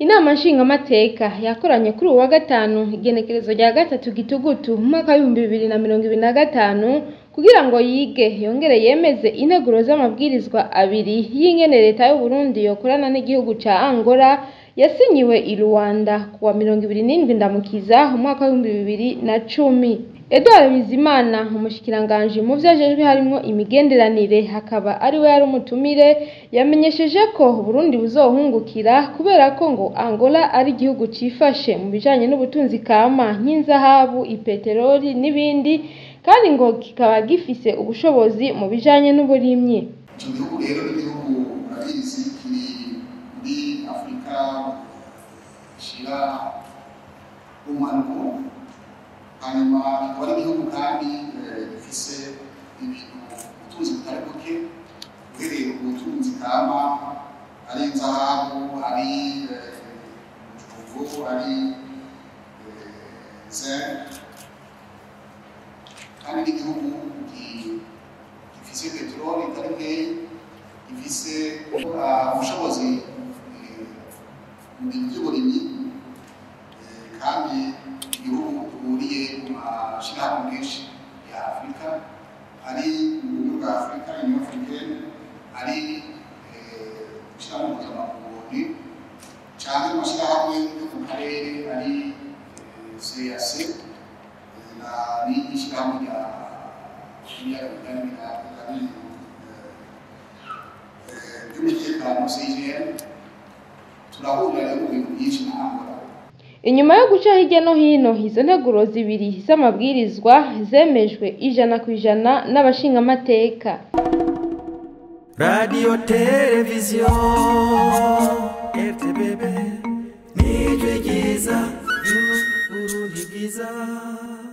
Inama nshingamateka yakoranye kuri uwu wa gatanu, igenekerezo rya 3 Gitugutu umwaka w'2025, kugira ngo yige yongere yemeze integuro z'amabwirizwa abiri y'ingene leta y'Uburundi yokorana n'igihugu ca Angola, yasinyiwe i Luanda kuwa 27 Ndamukiza umwaka w'2010. Edouard Bizimana, umushikiranganji mu vyo ajejwe harimwo imigenderanire, hakaba ari we yari umutumire, yamenyesheje ko Uburundi buzohungukira kubera ko ngo Angola ari igihugu cifashe mu bijanye n'ubutunzi kama nk'inzahabu, ipeteroli n'ibindi, kandi ngo kikaba gifise ubushobozi mu bijanye n'uburimyi. Ico gihugu rero ni igihugu murabizi kiri muri Afurika ishira ubumanuko, hanyuma kikaba ari igihugu kandi gifise ibintu, ubutunzi butari buke, uhereye ku butunzi kama ari inzahabu, ari injugu, ari zinc, kandi n'igihugu gifise peteroli itari nkeyi, gifise ubushobozi mu bintu by'uburimyi, kandi igihugu duhuriye mu mashirahamwe menshi ya Afurika, ari mu Bumwe bwa Afurika, Union Africaine, ari ishirahamwe mpuzamakungu ONU, canke mu mashirahamwe yo mu karere ari CAC na n'ishirahamwe rya ibiyaga bigari by'umutekano CIGL. Turahurira rero mu bintu byinshi na Angola. Inyuma yo guca hirya no hino izo nteguro zibiri z'amabwirizwa, zemejwe 100% n'abashingamateka. Radio Televiziyo RTBB, nijwi ryiza ry'Uburundi bwiza.